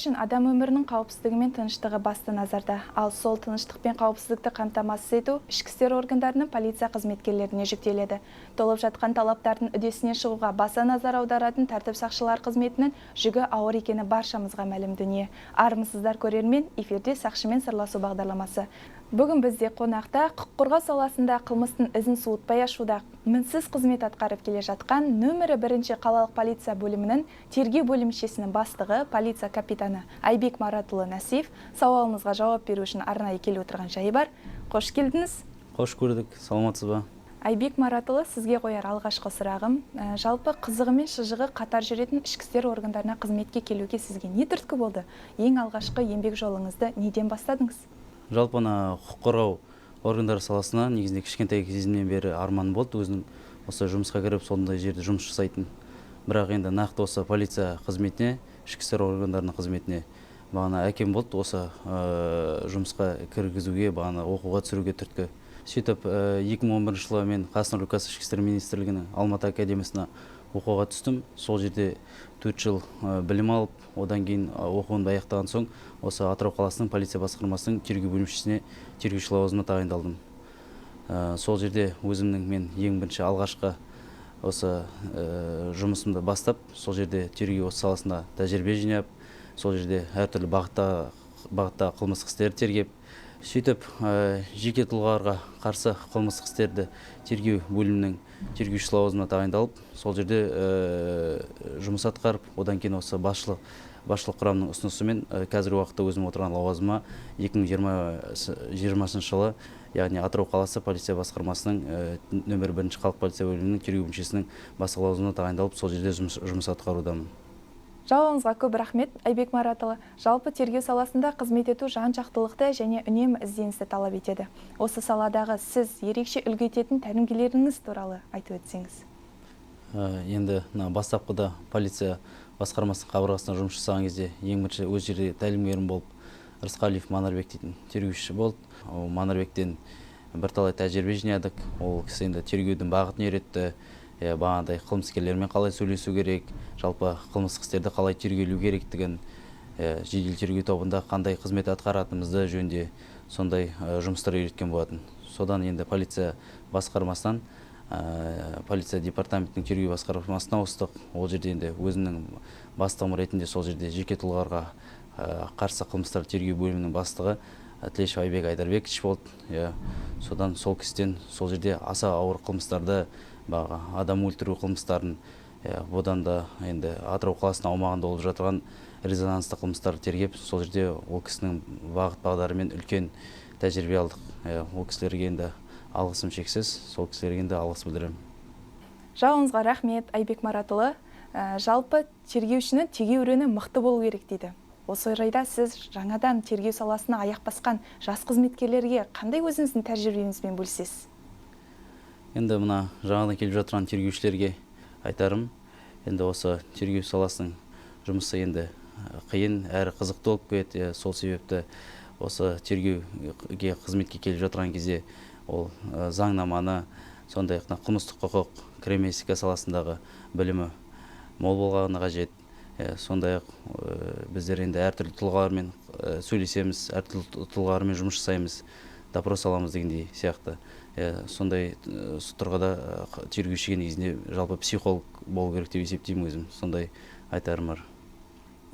үшін адам өмірінің қауіпсіздігі мен тыныштығы басты назарда. Ал сол тыныштық пен қауіпсіздікті қамтамасыз ету ішкі істер органдарының полиция қызметкерлеріне жүктеледі. Толып жатқан талаптардың үдесінен шығуға баса назар аударатын тәртіп сақшылар қызметінің жүгі ауыр екені баршамызға мәлім дүние. Армысыздар, көрермен, эфирде «Сақшымен сырласу» бағдарламасы. Бүгін бізде қонақта құқық қорғау саласында қылмыстың ізін суытпай ашуда мінсіз қызмет атқарып келе жатқан нөмірі бірінші қалалық полиция бөлімінің тергеу бөлімшесінің бастығы, полиция капитаны Айбек Маратұлы Нәсиев. Сауалымызға жауап беру үшін арнайы келіп отырған жайы бар. Қош келдіңіз! Қош көрдік, саламатсыз ба? Айбек Маратұлы, сізге қояр алғашқы сұрағым, жалпы қызығы мен шыжығы қатар жүретін ішкі істер органдарына қызметке келуге сізге не түрткі болды? Ең алғашқы еңбек жолыңызды неден бастадыңыз? Жалпы, ана құқық қорғау органдары саласына негізінде кішкентай кезімнен бері арманым болды, өзінің осы жұмысқа кіріп, сондай жерде жұмыс жасайтын. Бірақ енді нақты осы полиция қызметіне, ішкі істер органдарының қызметіне бағана әкем болды осы жұмысқа кіргізуге, бағана оқуға түсіруге түрткі. Сөйтіп, 2011 жылы мен Қазақстан Республикасы Ішкі істер министрлігінің Алматы академиясына оқуға түстім. Сол жерде 4 жыл білім алып, одан кейін оқуымды аяқтаған соң осы Атырау қаласының полиция басқармасының тергеу бөлімшесіне тергеуші лауазымына тағайындалдым. Сол жерде өзімнің мен ең бірінші алғашқы осы жұмысымды бастап, сол жерде тергеу осы саласында тәжірибе жинап, сол жерде әртүрлі бағытта қылмыстық істерді тергеп, сөйтіп жеке тұлғаларға қарсы қылмыстық істерді тергеу бөлімінің тергеуші лауазымына тағайындалып, сол жерде жұмыс атқарып, одан кейін осы басшылық құрамның ұсынысымен қазіргі уақытта өзім отырған лауазымыма 2020 жылы, яғни Атырау қаласы полиция басқармасының нөмір бірінші қалалық полиция бөлімінің тергеу бөлімшесінің бастығы лауазымына тағайындалып, сол жерде жұмыс атқарудамын. Жауабыңызға көп рахмет, Айбек Маратұлы. Жалпы, тергеу саласында қызмет ету жан жақтылықты және үнемі ізденісті талап етеді. Осы саладағы сіз ерекше үлгі ететін тәлімгерлеріңіз туралы айтып өтсеңіз. Енді мына бастапқыда полиция басқармасының қабырғасында жұмыс жасаған кезде ең бірінші өз жерде тәлімгерім болып Рысқалиев Манарбек дейтін тергеуші болды. Ол Манарбектен бірталай тәжірибе жинадық. Ол кісі енді тергеудің бағытын үйретті, иә, бағанағыдай қылмыскерлермен қалай сөйлесу керек, жалпы қылмыстық істерді қалай тергелу керектігін, жедел тергеу тобында қандай қызмет атқаратынымызды жөнінде сондай жұмыстар үйреткен болатын. Содан енді полиция басқармасынан полиция департаментінің тергеу басқармасына ауыстық. Ол жерде енді өзімнің бастығым ретінде сол жерде жеке тұлғаларға қарсы қылмыстар тергеу бөлімінің бастығы Тілешев Айбек Айдарбекович болды, иә. Содан сол кісіден сол жерде аса ауыр қылмыстарды, баға адам өлтіру қылмыстарын, иә, одан да енді Атырау қаласының аумағында болып жатырған резонансты қылмыстарды тергеп, сол жерде ол кісінің бағыт бағдарымен үлкен тәжірибе алдық, иә. Ол кісілерге енді алғысым шексіз, сол кісілерге енді алғыс білдіремін. Жауабыңызға рахмет, Айбек Маратұлы. Жалпы тергеушінің тегеуріні мықты болу керек дейді. Осы орайда сіз жаңадан тергеу саласына аяқ басқан жас қызметкерлерге қандай өзіңіздің тәжірибеңізбен бөлісесіз? Енді мына жаңадан келіп жатқан тергеушілерге айтарым, енді осы тергеу саласының жұмысы енді қиын әрі қызықты болып келеді, иә. Сол себепті осы тергеуге қызметке келіп жатқан кезде ол заңнаманы, сондай ақ мына қылмыстық құқық, криминалистика саласындағы білімі мол болғаны қажет. Сондай ақ біздер енді әртүрлі тұлғалармен сөйлесеміз, әртүрлі тұлғалармен жұмыс жасаймыз, допрос аламыз дегендей сияқты. Сондай тұрғыда тергеушіге негізінде жалпы психолог болу керек деп есептеймін өзім. Сондай айтарым бар.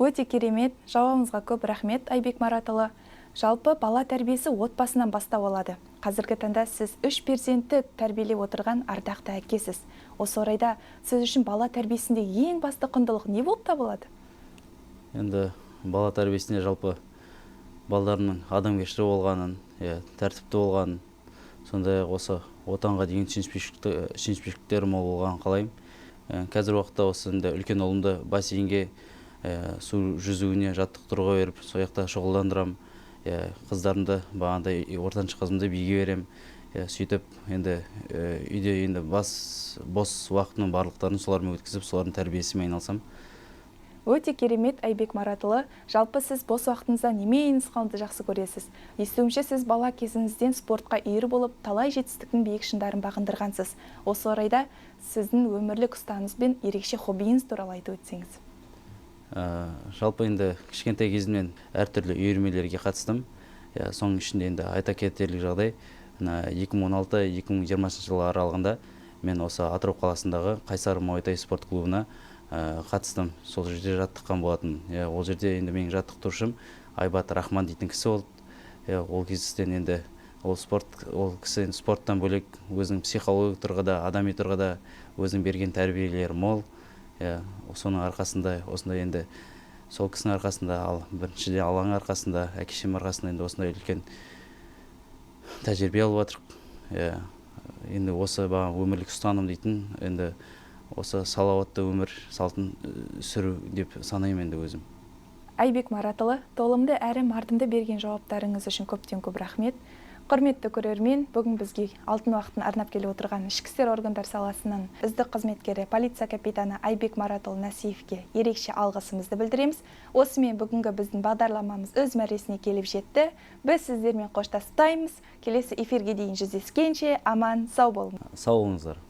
Өте керемет, жауабыңызға көп рахмет, Айбек Маратұлы. Жалпы, бала тәрбиесі отбасынан бастау алады. Қазіргі таңда сіз үш перзентті тәрбиелеп отырған ардақты әкесіз. Осы орайда сіз үшін бала тәрбиесінде ең басты құндылық не болып табылады? Енді бала тәрбиесінде жалпы балдарымның адамгершілі болғанын, иә, тәртіпті болғанын, сондай ақ осы отанға деген сүйіспеншіліктері мол болғанын қалаймын. Қазіргі уақытта осы енді үлкен ұлымды бассейнге су жүзуіне жаттықтыруға беріп, сол жақта шұғылдандырамын. Иә, қыздарымды, бағанағыдай ортаншы қызымды биге беремін. Иә, сөйтіп енді үйде енді бос уақытымның барлықтарын солармен өткізіп, солардың тәрбиесімен айналысамын. Өте керемет, Айбек Маратұлы. Жалпы, сіз бос уақытыңызда немен айналысқанды жақсы көресіз? Естуімше, сіз бала кезіңізден спортқа үйір болып, талай жетістіктің биік шыңдарын бағындырғансыз. Осы орайда сіздің өмірлік ұстанымыңыз бен ерекше хоббиіңіз туралы айтып өтсеңіз. Жалпы енді кішкентай кезімнен әртүрлі үйірмелерге қатыстым. Соның ішінде енді айта кетерлік жағдай, 2016-2020 жыл аралығында мен осы Атырау қаласындағы Қайсар Муай-тай спорт клубына қатыстым. Сол жерде жаттыққан болатын. Ол жерде енді менің жаттықтырушым Айбат Рахман дейтін кісі болды. Ол кезден енді ол спорт, ол кісі енді спорттан бөлек өзінің психологиялық тұрғыда, адами тұрғыда өзінің берген тәрбиелері мол. Соның арқасында осындай енді сол кісінің арқасында, ал біріншіден Алланың арқасында, әке шешем арқасында енді осындай үлкен тәжірибе алып жатырмық. Енді осы баға өмірлік ұстаным дейтін енді осы салауатты өмір салтын сүру деп санаймын енді өзім. Айбек Маратұлы, толымды әрі мардымды берген жауаптарыңыз үшін көптен көп рахмет. Құрметті көрермен, бүгін бізге алтын уақытын арнап келіп отырған ішкі істер органдар саласының үздік қызметкері, полиция капитаны Айбек Маратұлы Насиевке ерекше алғысымызды білдіреміз. Осымен бүгінгі біздің бағдарламамыз өз мәресіне келіп жетті. Біз сіздермен қоштаспаймыз. Келесі эфирге дейін жүздескенше аман сау болыңыз. Сау болыңыздар.